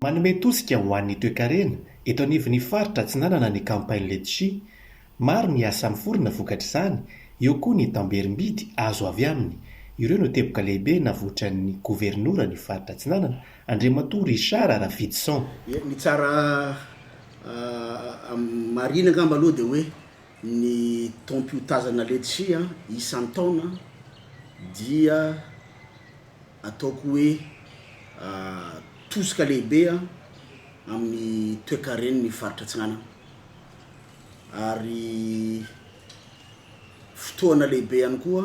Manome tosika ho an'ny toekarena eto anivon'ny faritra Atsinanana ny Campagne Letchi. Maro ny asa miforona vokatr'izany, eo koa ny tamberim-bidy azo avy aminy. Ireo no teboka lehibe navoitran'ny governoran'ny faritra Atsinanana, Andriamatoa Richard Rafidison. Ny tsara marihina angamba aloha dia hoe ny taom-piotazana letchi isan-taona dia ataoko hoe tosika lehibe amin'ny toekaren'ny faritra Atsinanana ary fotoana lehibe ihany koa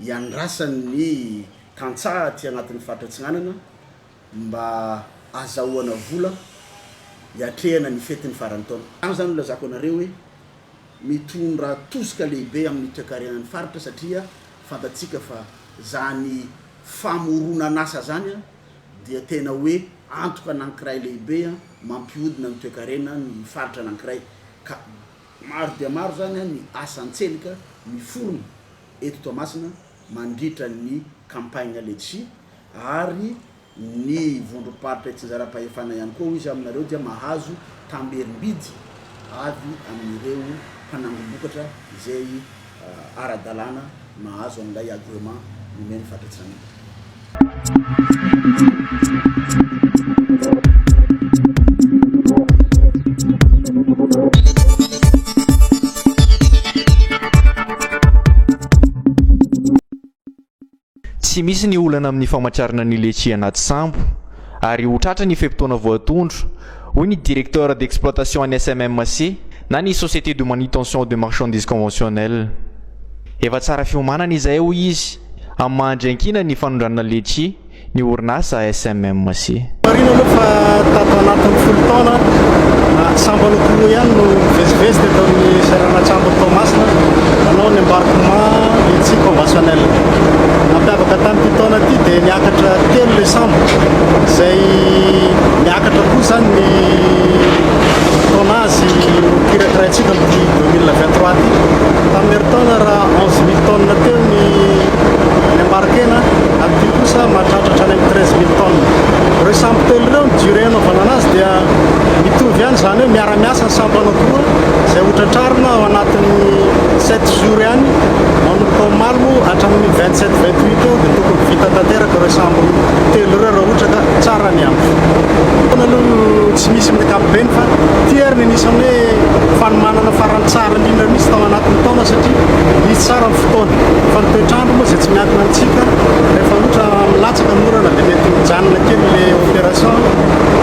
iandrasan'ny tantsaha aty anatin'ny faritra Atsinanana mba azahoana vola hiatrehana ny fetin'ny faran'ny taona. Izany izany no ilazako anareo hoe mitondra tosika lehibe amin'ny toekarenan'ny faritra satria fantatsika fa zany famoronan'asa zany dia tena hoe antoka anankiray lehibe mampihodina ny toekarena ny faritra anankiray ka maro dia maro zany ny asa an-tselika miforona eto Toamasina mandritra ny campagne letchi ary Ny vondrom-paritra itsinjaram-pahefana ihany koa hoy izy aminareo dia mahazo tamberim-bidy avy amin'ireo mpanangom-bokatra izay ara-dalàna mahazo an'ilay agrément nomen'ny faritra Antsiranana. Tsy misy ny olana amin'ny famatrarana ny letchi anaty sambo ary ho tratra ny fe-potoana voatondro, hoy ny directeur d'exploitation an'ny SMMC na ny Société de Manutention de Marchandises Conventionnelles. Efa tsara fiomanana izahay, hoy izy, amin'ny maha andriankina ny fanondranana letchi. ny orinasa SMMC. Marihina aloha fa tato anatin'ny folo taona, sambo anankiroa ihany no nivezivezy teto amin'ny seranan-tsambon'i Toamasina nanao ny embarquement letchi conventionnel. Nampiavaka tamin'ity taona ity dia niakatra telo ilay sambo, izay niakatra koa izany ny tonnage nokirakiraintsika amin'ity 2023 ity. Tamin'ny herintaona raha 11 000 tonnes teo ny embarquena, Amin'ity kosa mahatratra hatrany amin'ny 13 000 tonnes. Ireo sambo telo ireo ny durée anaovana anazy dia mitovy ihany, izany hoe miara-miasa ny sambo anankiroa izay ho tratrarina ao anatin'ny sept jours ihany, manomboka omaly moa hatramin'ny 27 28 eo dia tokony vita tanteraka ireo sambo telo ireo raha ohatra ka tsara ny andro. Fotoana aloha tsy misy amin'ny ankapobeny fa ity ary ny anisan'ny hoe fanomanana farany tsara indrindra mihitsy tao anatin'ny taona satria nisy tsara ny fotoana fa ny toetr'andro moa izay tsy miankina amintsika rehefa ohatra milatsaka ny orana dia mety mijanona kely le opération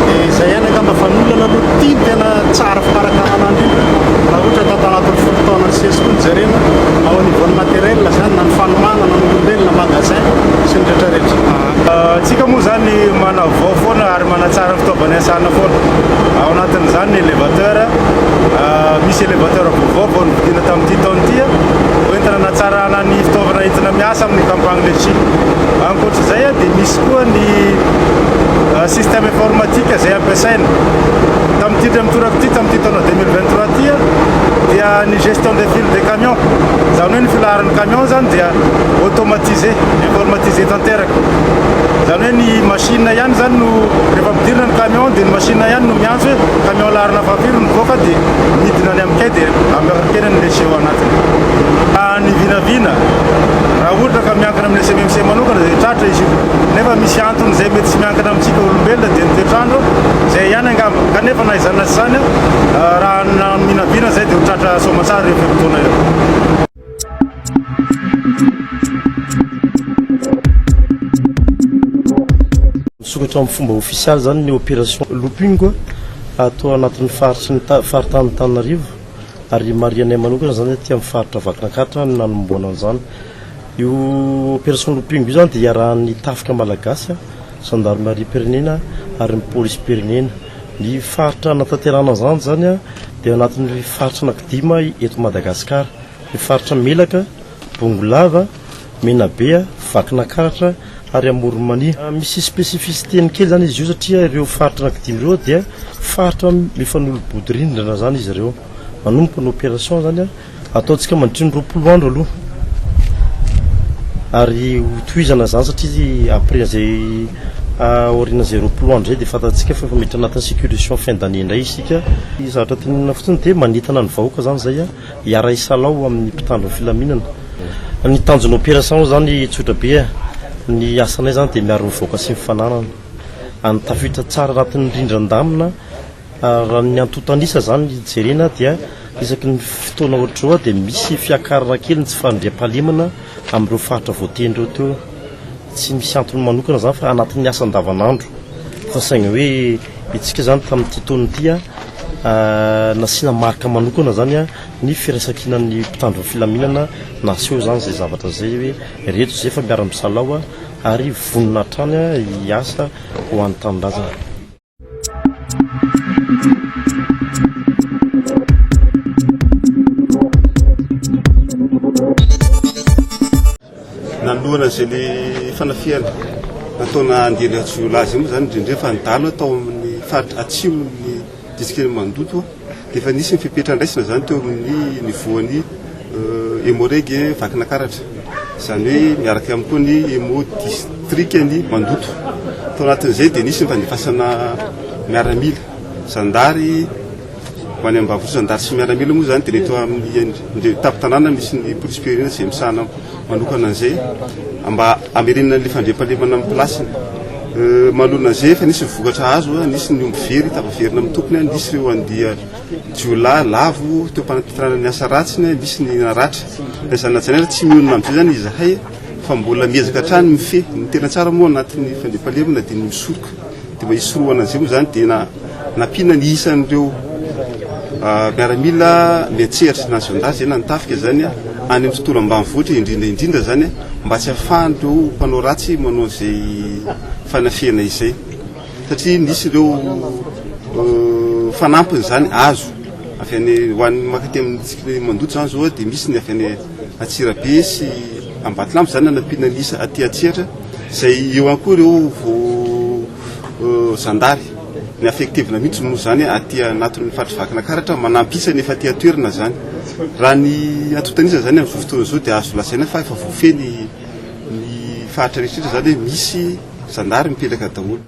dia izay ihany angamba fa ny olana aloha ity no tena tsara fikarakarana indrindra raha ohatra tato anatin'ny folo taona nisesy koa no jerena ao niveau ny matériel zany na ny fanomanana ny olombelona magasin sy ny rehetra rehetra. Tsika moa zany manavao foana ary manatsara ny fitaovana iasana foana. Ao anatin'izany ny élévateur, misy élévateur vaovao vao novidiana tamin'ity taona ity hoentina hanatsarana ny fitaovana entina miasa amin'ny campagne letchi. Ankoatra izay dia misy koa ny système informatique izay ampiasaina. Tamin'ity indray mitoraka ity, tamin'ity taona 2023 ity dia ny gestion des files des camions, izany hoe ny filaharan'ny camion izany dia automatisé, informatisé tanteraka. Izany hoe ny machine ihany izany no rehefa ampidirina ny camion dia ny machine ihany no miantso hoe camion laharana fahafiry no mivoaka dia midina any amin'ny quai dia ampiakarina ny letchi ao anatiny. Raha ny vinavina, raha ohatra ka miankina amin'ny SMMC manokana dia tratra izy io. Nefa misy antony izay mety tsy miankina amintsika olombelona dia ny toetr'andro, izay ihany angamba. Kanefa na izany na tsy izany, raha ny minavina izay dia ho tratra soamantsara ireo fe-potoana ireo. Misokatra amin'ny fomba ofisialy izany ny opération Looping ato anatin'ny faritry ny faritanin'Antananarivo ary marihanay manokana izany aty amin'ny faritra Vakinankaratra no nanombohana an'izany. Io opération Looping io izany dia iarahan'ny tafika malagasy, zandarimariam-pirenena ary ny polisim-pirenena. Ny faritra hanatanterahana an'izany izany dia anatin'ny faritra anankidimy eto Madagasikara. Ny faritra Melaka, Bongolava, Menabe, Vakinankaratra ary Amoron'i Mania. Misy spécificité-ny kely izany izy io satria ireo faritra anankidimy ireo dia faritra mifanolo-bodirindrina izany izy ireo. Manomboka ny opération izany ataontsika mandritry ny 20 andro aloha ary hotohizana izany satria après izay Aorian'izay 20 andro izay dia fantatsika fa efa miditra anatin'ny sécurisation fin d'année indray isika. Ny zavatra tenenina fotsiny dia manentana ny vahoaka izany izay hiara-hisalaho amin'ny mpitandro ny filaminana. Ny tanjon'ny opération izany tsotra be, ny asanay izany dia miaro ny vahoaka sy ny fananana. Any tafiditra tsara anatin'ny rindran-damina. Raha ny antontan'isa izany jerena dia isaky ny fotoana ohatr'izao dia misy fiakarana kely ny tsy fandriampahalemana amin'ireo faritra voatendry ireo teo. Tsy misy antony manokana izany fa anatin'ny asa andavanandro. Fa saingy hoe isika izany tamin'ity taona ity nasiana marika manokana izany ny firaisankinan'ny mpitandro ny filaminana naseho izany izay zavatra izay hoe ireto izay efa miara-misalaho ary vonona hatrany hiasa ho an'ny tanindrazana. Nanoloana izay le fanafihana nataona andiana jiolahy izay moa izany indrindra fa nidalo tao amin'ny faritra atsimon'ny distrikan'i Mandoto dia efa nisy ny fepetra ndraisina izany teo amin'ny niveau-n'ny Emmo-Reg Vakinakaratra, izany hoe miaraka ihany koa ny Emmo distrikan'i Mandoto. Tao anatin'izay dia nisy ny fandefasana miaramila, zandary ho any ambanivohitra, zandary sy miaramila moa izany dia ny eto amin'ny tampon-tanàna misy ny polisim-pirenena izay misahana manokana an'izay mba hamerenana an'ilay fandriampahalemana amin'ny place-ny. Manoloana an'izay efa nisy ny vokatra azo, nisy ny omby very tafaverina amin'ny tompony, nisy ireo andia jiolahy lavo teo am-panatanterahana ny asa ratsiny, nisy ny naratra. Na izany na izany ary tsy mionona amin'izay izany izahay fa mbola miezaka hatrany mifehy. Ny tena tsara moa anatin'ny fandriampahalemana dia ny misoroka. Dia mba hisorohana an'izay moa izany dia nampiana ny isan'ireo miaramila miantsehatra na ny zandary izay na ny tafika izany any amin'ny tontolo ambanivohitra indrindra indrindra izany mba tsy hahafahan'ireo mpanao ratsy manao izay fanafihana izay. Satria nisy ireo fanampiny izany azo avy any ho an'ny mankaty amin'ny district Mandoto izany izao dia misy ny avy any Antsirabe sy Ambatolampy izany nanampiana ny isa aty Antsehatra izay eo ihany koa ireo vao zandary ny affectevina mihitsy moa izany aty anatin'ny faritry Vakinakaratra manampy isa ny efa aty an-toerana izany. Raha ny antontan'isa izany amin'izao fotoana izao dia azo lazaina fa efa voafehy ny ny faritra rehetra rehetra izany hoe misy zandary mipetraka daholo.